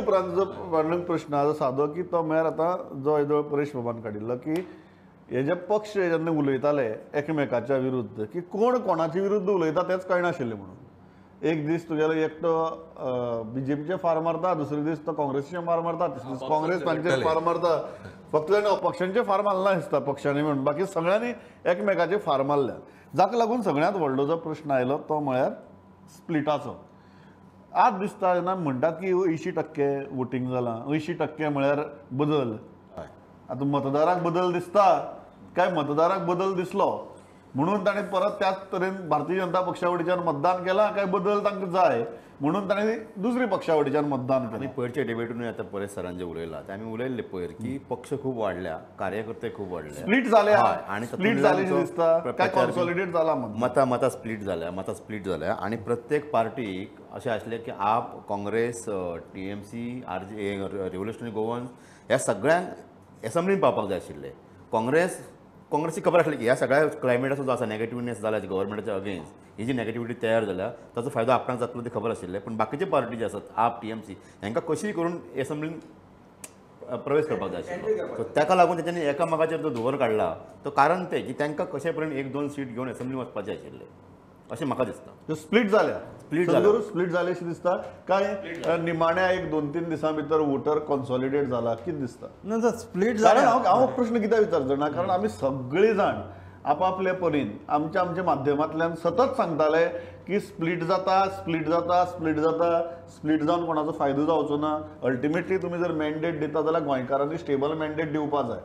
उपरांत जो प्रश्न आसा सादो की तो म्हळ्यार आतां जो येदोळ परेश बाबान काडिल्लो की हे जे पक्ष जेन्ना उलयताले एकमेकाच्या विरुद्ध की कोण कोणाचे विरुद्ध उलयता तेंच कळनाशिल्लें म्हणून. एक दीस तुगेलो एकटो बीजेपीचे फार मारता, दुसरे दीस तो काँग्रेसीचे फार मारता, तिसरे दीस काँग्रेस तांचे फार मारता. फक्त ताणें अपक्षांचे फार मारला दिसता पक्षांनी म्हणून, बाकी सगळ्यांनी एकमेकाचे फार मारल्या. जाका लागून सगळ्यांत व्हडलो जो प्रश्न आयलो तो म्हळ्यार स्प्लिटाचो. आज दिसता जेन्ना म्हणटात की 80% वोटींग जालां, 80% म्हळ्यार बदल. आतां मतदाराक बदल दिसता काय मतदाराक बदल दिसलो म्हणून ताणें परत त्याच तरेन भारतीय जनता पक्षा वटेच्यान मतदान केलां काय बदल तांकां जाय म्हणून ताणें दुसरी पक्षा वटेच्यान मतदान केलें. पयरच्या डिबेटून आतां परेश सरान जे उलयलां तें आमी उलयल्ले पयर की पक्ष खूब वाडल्या, कार्यकर्ते खूब वाडले, स्प्लीट जाले आनी स्प्लीट जाले दिसता काय कॉन्सॉलिडेट जाला मतां, मतां स्प्लीट जाल्या, मतां स्प्लीट जाल्या. आनी प्रत्येक पार्टीक अशें आसलें की आप, Congress, T M C, R G, revolutionary Goans ह्या सगळ्यांक एसेंब्लीन पावपाक जाय आशिल्लें. काँग्रेसीक खबर आसली की ह्या सगळ्या क्लायमेटाचो जो आसा नेगेटिवनेस जाला गव्हर्मेंटाच्या अगेन्स्ट, ही जी नेगेटिविटी तयार जाल्या ताचो फायदो आपणाक जातलो ते खबर आशिल्लें. पूण बाकीचे पार्टी जे आसात आप, टी एम सी हांकां कशीय करून एसेंब्लीन प्रवेश करपाक जाय आशिल्लो. सो ताका लागून तेंच्यांनी एकामेकाचेर जो धुंवर काडला तो कारण तें की तांकां कशे पर्यंत 1-2 सीट घेवन एसेंब्लीन वचपाचें आशिल्लें अशें म्हाका दिसता. स्प्लीट जाल्या, स्प्लीट जाले अशें दिसता काय निमाण्या 1-2-3 दिसां भितर वोटर कॉन्सॉलिडेट जाला कितें दिसता? ना स्प्लीट जाला. हांव प्रश्न कित्याक विचारचो ना, कारण आमी सगळीं जाण आपापले परीन आमच्या आमच्या माध्यमांतल्यान सतत सांगताले की स्प्लीट जाता, स्प्लीट जाता, स्प्लीट जाता, स्प्लीट जावन कोणाचो फायदो जावचो ना. अल्टिमेटली तुमी जर मॅन्डेट दिता जाल्यार गोंयकारांनी स्टेबल मॅन्डेट दिवपा जाय.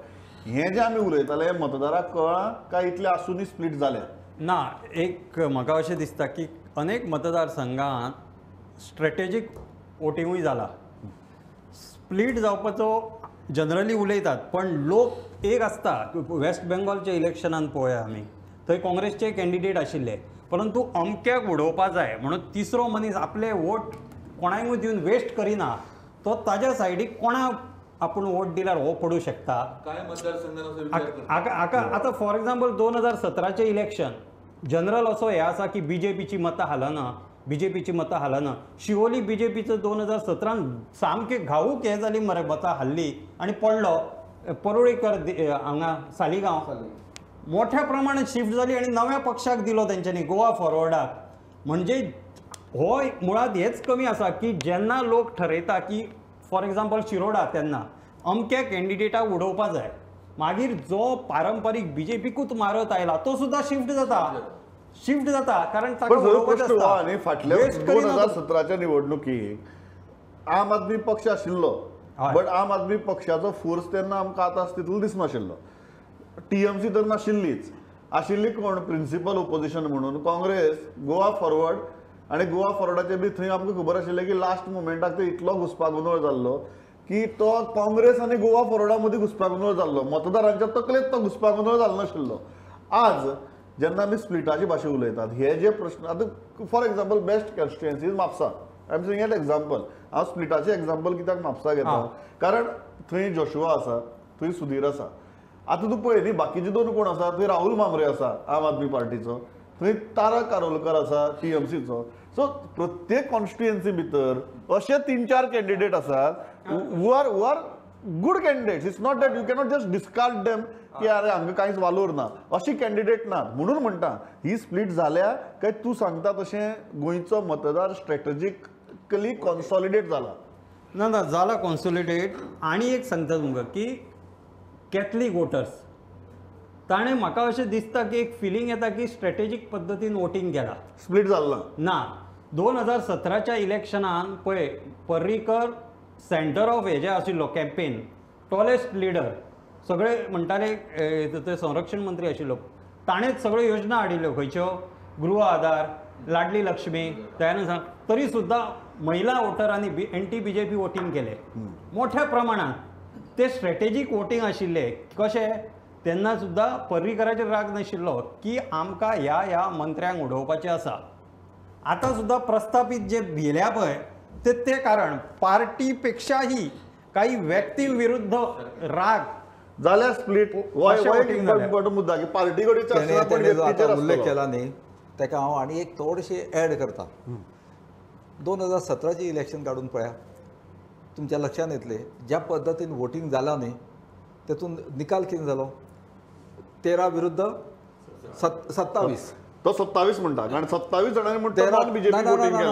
हें जें आमी उलयताले मतदाराक कळ्ळां काय इतलें आसूनय स्प्लीट जालें ना? एक म्हाका अशें दिसता की अनेक मतदारसंघांत स्ट्रेटेजीक वोटिंगूय जाला. स्प्लीट जावपाचो जनरली उलयतात पण लोक एक आसता. वेस्ट बेंगॉलच्या इलेक्शनान पळोवया आमी, थंय काँग्रेसचे कॅन्डिडेट आशिल्ले परंतु अमक्याक उडोवपा जाय म्हणून तिसरो मनीस आपले वोट कोणाकूय दिवन वेस्ट करिना, तो ताज्या सायडीक कोणाक आपूण वोट दिल्यार हो पडूं शकता. आतां फॉर एग्जाम्पल 2017चें इलेक्शन जनरल असो हें आसा की बीजेपीची मतां हालना, बीजेपीची मतां हालना. शिवोली बीजेपीचो 2017 सामके घाऊक हें जाली मरे, मतां हाल्ली आनी पडलो. परुळेकर हांगा सालिगांव मोठ्या प्रमाणात शिफ्ट जाली आनी नव्या पक्षाक दिलो तेंच्यांनी, गोवा फॉरवर्डाक. म्हणजे हो मुळांत हेच कमी आसा की जेन्ना लोक ठरयता की फॉर एग्जाम्पल शिरोडा तेन्ना अमक्या कॅन्डिडेटाक उडोवपा जाय, मागीर जो पारंपरीक बीजेपीकूच मारत आयला तो सुद्दां शिफ्ट जाता, शिफ्ट जाता. कारण ताका फाटल्या 2017च्या निवडणुकीक आम आदमी पक्ष आशिल्लो, बट आम आदमी पक्षाचो फोर्स तेन्ना आमकां आतां तितलो दिसनाशिल्लो. टीएमसी तर नाशिल्लीच, आशिल्ली कोण प्रिंसिपल ओपोजिशन म्हणून काँग्रेस, गोवा फॉरवर्ड. आनी गोवा फॉरवर्डाचे बी थंय आमकां खबर आशिल्लें की लास्ट मुमेंटाक ते इतलो घुस्पागोंदळ जाल्लो की तो काँग्रेस आनी गोवा फॉरवर्डा मदीं घुस्पागोंदळ जाल्लो, मतदारांच्या तकलेंत तो घुस्पागोंदळ जालो नाशिल्लो. आज जेन्ना आमी स्प्लिटाची भाशा उलयतात हे जे प्रश्न आतां for example best constituency is Mapusa. I am saying an example. हांव स्प्लिटाचें एग्जाम्पल कित्याक म्हापसा घेता, कारण थंय जोशुआ आसा, थंय सुधीर आसा. आतां तूं पळय न्ही बाकीचे दोन कोण आसा, थंय राहुल मामरे आसा आम आदमी पार्टीचो, थंय तारक कारोलकर आसा टीएमसीचो. सो प्रत्येक कॉन्स्टिट्युएन्सी भितर अशे 3-4 कॅन्डिडेट आसात who are good candidates. It's not that you cannot just discard them की अरे हांगा कांयच वालोर ना, अशी कॅन्डिडेट ना. म्हणून म्हणटा ही स्प्लीट जाल्या काय तूं सांगता तशें गोंयचो मतदार स्ट्रेटजिकली कॉन्सॉलिडेट जाला? ना ना जाला कॉन्सॉलिडेट. आनी एक सांगता तुमकां की कॅथलीक वोटर्स ताणें म्हाका अशें दिसता की एक फिलींग येता की स्ट्रेटेजीक पद्दतीन वोटींग केलां, स्प्लीट जाल्लां ना. 2017च्या इलेक्शनान पळय पर्रीकर सेंटर ऑफ हेजें आशिल्लो कॅम्पेन, टॉलेस्ट लिडर, सगळे म्हणटाले ते संरक्षण मंत्री आशिल्लो, ताणेंच सगळ्यो योजना हाडिल्ल्यो खंयच्यो, गृह आधार, लाडली लक्ष्मी, दयानंद, तरी सुद्दां महिला वोटरांनी एंटी बीजेपी वोटींग केलें मोठ्या प्रमाणात. ते स्ट्रेटेजीक वोटींग आशिल्लें. कशें तेन्ना सुद्दां पर्रीकराचेर राग नाशिल्लो की आमकां ह्या ह्या मंत्र्यांक उडोवपाचें आसा. आतां सुद्दां प्रस्थापीत जे भिल्या पळय ते ते कारण पार्टी पेक्षाही काही व्यक्ती विरुद्ध राग जाल्यार स्प्लीट मुद्दा की पार्टी कडेन उल्लेख केला न्ही ताका हांव आनी एक थोडेशें एड करता. 2017चें इलेक्शन काडून पळया, तुमच्या लक्षात येतले ज्या पद्दतीन वोटींग जाला न्ही तेतून निकाल कितें जालो 13 विरुद्ध 27. तो 27 म्हणटा कारण 27 जाणांनी म्हणटा नॉन बीजेपी वोटींग केलें.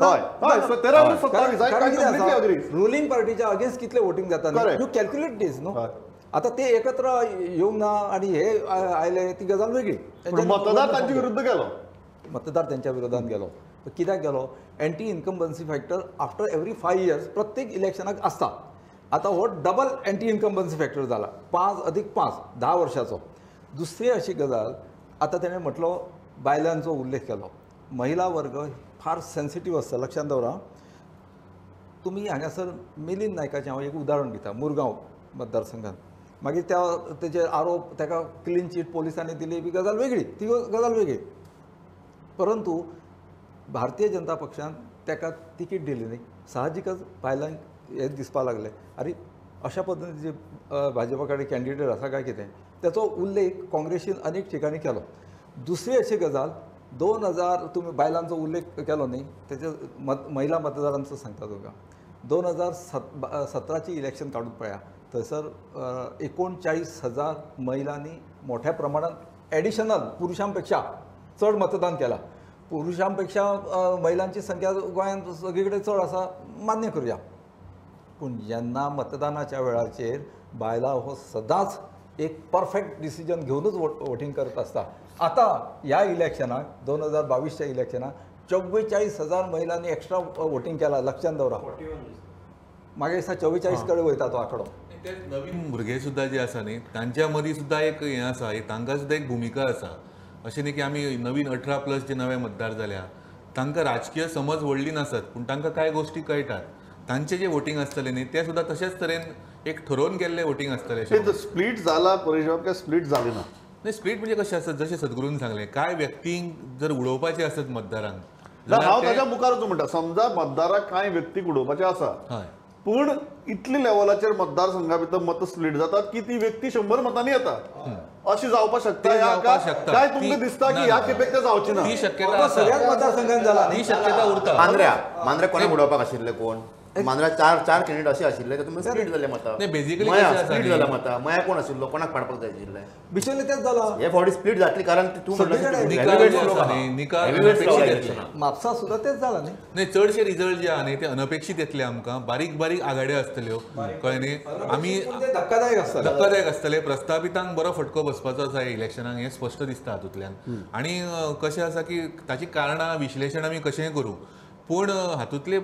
हय हय 13 27 रुलिंग पार्टीच्या अगेन्स्ट कितले वोटींग जाता you calculate दीस न्हू. आता ते एकत्र येवंक ना आणि हे आयले ती गजाल वेगळी. मतदार तांच्या विरुद्ध गेलो, मतदार त्यांच्या विरोधात गेलो. कित्याक गेलो? Anti incumbency factor after every 5 years प्रत्येक इलेक्शनाक आसता. आतां हो डबल एंटी इन्कम्बन्सी फॅक्टर जाला, 5 + 5 10 वर्षाचो. दुसरी अशी गजाल, आतां तेणें म्हटलो बायलांचो उल्लेख केलो, महिला वर्ग फार सेन्सिटीव आसता लक्षांत दवरा. तुमी हांगासर मिलिंद नायकाचें हांव एक उदाहरण दिता, मुरगांव मतदारसंघात मागीर त्या तेजेर आरोप, ताका क्लीन चीट पोलिसांनी दिली बी गजाल वेगळी, ती गजाल वेगळी. परंतु भारतीय जनता पक्षान ताका तिकीट दिली न्ही, साहजिकच बायलांक हे दिसपाक लागले आरे अशा पद्दतीचे भाजपा कडेन कॅन्डिडेट आसा काय कितें. तेचो उल्लेख काँग्रेसीन अनेक ठिकाणी केलो. दुसरी अशी गजाल, 2000 तुमी बायलांचो उल्लेख केलो न्ही, तेजे महिला मतदारांचो सांगता तुमकां, 2017 इलेक्शन काडून पळया, थंयसर 39,000 महिलांनी मोठ्या प्रमाणात एडिशनल पुरुषां पेक्षा चड मतदान केलां. पुरुषां पेक्षा महिलांची संख्या गोंयांत सगळी कडेन चड आसा, मान्य करुया. पूण जेन्ना मतदानाच्या वेळाचेर बायलां हो सदांच एक परफेक्ट डिसिजन घेवनूच वोटींग करत आसता. आतां ह्या इलेक्शनाक 2022च्या इलेक्शनाक 44,000 महिलांनी एक्स्ट्रा वोटींग केलां, लक्षांत दवरा. मागीर दिसता 44 कडेन वयता तो आंकडो. ते नवीन भुरगे सुद्दां जे आसा न्ही तांच्या मदीं सुद्दां एक हें आसा, तांकां सुद्दां एक भुमिका आसा. अशें न्ही की आमी नवीन 18+ जे नवे मतदार जाल्या तांकां राजकीय समज व्हडली नासत, पूण तांकां कांय गोश्टी कळटात. तांचे जे वोटींग आसतलें न्ही तें सुद्दां तशेंच तरेन एक ठरोवन केल्लें वोटींग आसतलें. स्प्लीट जाला परेश काय स्प्लीट जाली ना? नाही, स्प्लीट म्हणजे कशें आसत, जशें सद्गुरून सांगलें, कांय व्यक्तींक जर उडोवपाचें आसत मतदारांक, हांव ताच्या मुखारूच म्हणटा, समजा मतदाराक कांय व्यक्तीक उडोवपाचें आसा, पूण इतली लेवलाचेर मतदारसंघा भितर मत स्प्लीट जातात की ती व्यक्ती 100 मतांनी येता, अशी जावपाक शकता. काय तुमकां दिसता की ह्या खेपेक ते जावची ना? ती शक्यता सगळ्याच मतदारसंघात जाला, ही शक्यता उरता. मांद्र्या मांद्र्या कोणाक उडोवपाक आशिल्ले? कोण मांद्रा चार कॅन्डिडेट असे आशिल्ले तातूंत स्प्लीट जाले मतां. बेसिकली स्प्लीट जाले मतां. मया कोण आशिल्लो, कोणाक पाडपाक जाय आशिल्लें? बिचोले तेच जाला. हे फावटी स्प्लीट जातली कारण तूं म्हापसा सुद्दां तेच जाला न्ही. नाही, चडशे रिजल्ट जे आहा न्ही ते अनपेक्षीत येतले आमकां, बारीक बारीक आघाड्यो आसतल्यो, कळ्ळें न्ही. आमी धक्कादायक आसतले, धक्कादायक आसतले. प्रस्तापितांक बरो फटको बसपाचो आसा इलेक्शनाक, हें स्पश्ट दिसता हातूंतल्यान. आनी कशें आसा की ताची कारणां विश्लेशण आमी कशेंय करूं, पूण हातूंतली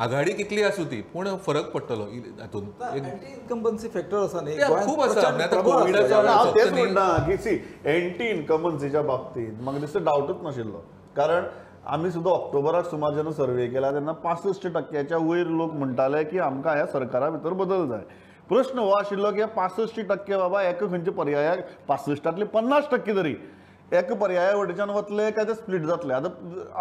आघाडी कितली आसूं ती, पूण फरक पडटलो हातूंत. एंटी इन्कम्बन्सी फॅक्टर आसा न्ही, खूब आसा. आतां कोविडाचो हांव तेच म्हणटा की सी एंटी इन्कम्बन्सीच्या बाबतींत म्हाका दिसता डावटूच नाशिल्लो, कारण आमी सुद्दां ऑक्टोबराक सुमार जेन्ना सर्वे केला तेन्ना 65% वयर लोक म्हणटाले की आमकां ह्या सरकारा भितर बदल जाय. प्रश्न हो आशिल्लो की 65% बाबा एका खंयच्या पर्यायाक, 65तांतले 50% तरी एक पर्याया वटेच्यान वतले काय ते स्प्लीट जातले. आतां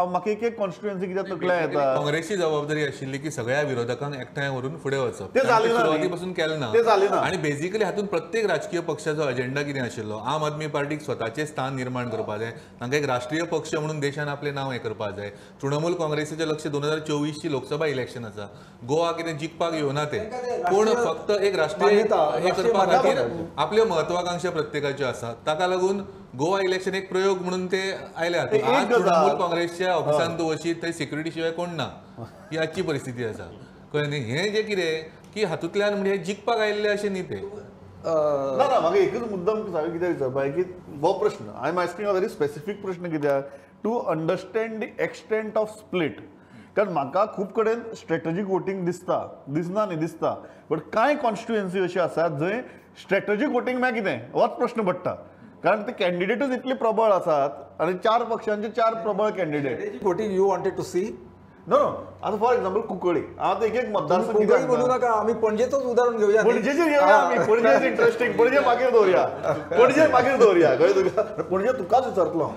म्हाका एक एक कॉन्स्टिट्युएन्सी कित्याक तकल्या येता. काँग्रेसची जबाबदारी आशिल्ली की सगळ्या विरोधकांक एकठांय व्हरून फुडें वचप, ते जालें ना, सुरवाती पासून केलें ना, ते जालें ना. आनी बेसिकली हातूंत प्रत्येक राजकीय पक्षाचो अजेंडा कितें आशिल्लो, आम आदमी पार्टीक स्वताचें स्थान निर्माण करपाक जाय, तांकां एक राष्ट्रीय पक्ष म्हणून देशान आपलें नांव हें करपाक जाय. तृणमूल काँग्रेसीचें लक्ष 2024 लोकसभा इलेक्शन आसा, गोवा कितें जिखपाक येवना ते, पूण फक्त एक राष्ट्रीय हें करपा खातीर आपल्यो महत्वाकांक्षा प्रत्येकाच्यो आसा. ताका लागून गोवा इलेक्शन एक प्रयोग म्हणून ते आयले. आज तृणमूल काँग्रेसच्या ऑफिसान तूं वशीत थंय सिक्युरिटी शिवाय कोण ना, ही आजची परिस्थिती आसा, कळ्ळें न्ही. हें जें कितें की हातूंतल्यान म्हणजे जिखपाक आयिल्ले अशें न्ही ते. ना ना, म्हाका एकूच मुद्दम हांवें कितें विचारपा की हो प्रश्न, I am asking a very specific प्रश्न, कित्याक to understand the extent of split. कारण म्हाका खूब कडेन स्ट्रेटजीक वोटींग दिसता, दिसना न्ही दिसता, बट कांय कॉन्स्टिट्युएन्सी अशी आसात जंय स्ट्रेटजीक वोटींग म्हळ्यार कितें होच प्रश्न पडटा, कारण ते कॅन्डिडेटूच इतले प्रबळ आसात आनी 4 पक्षांचे 4 प्रबळ candidate. Voting you wanted to see? No no, आतां फॉर एक्झाम्पल कुंकळी, आतां एक एक मतदारसंघ कुंकळी म्हणू नाका, आमी पणजेचोच उदाहरण घेवया. पणजेचेर घेवया आमी, पणजे is interesting, Panaji मागीर दवरया, पणजे मागीर दवरया, कळ्ळें तुका? पणजे तुकाच विचारतलो.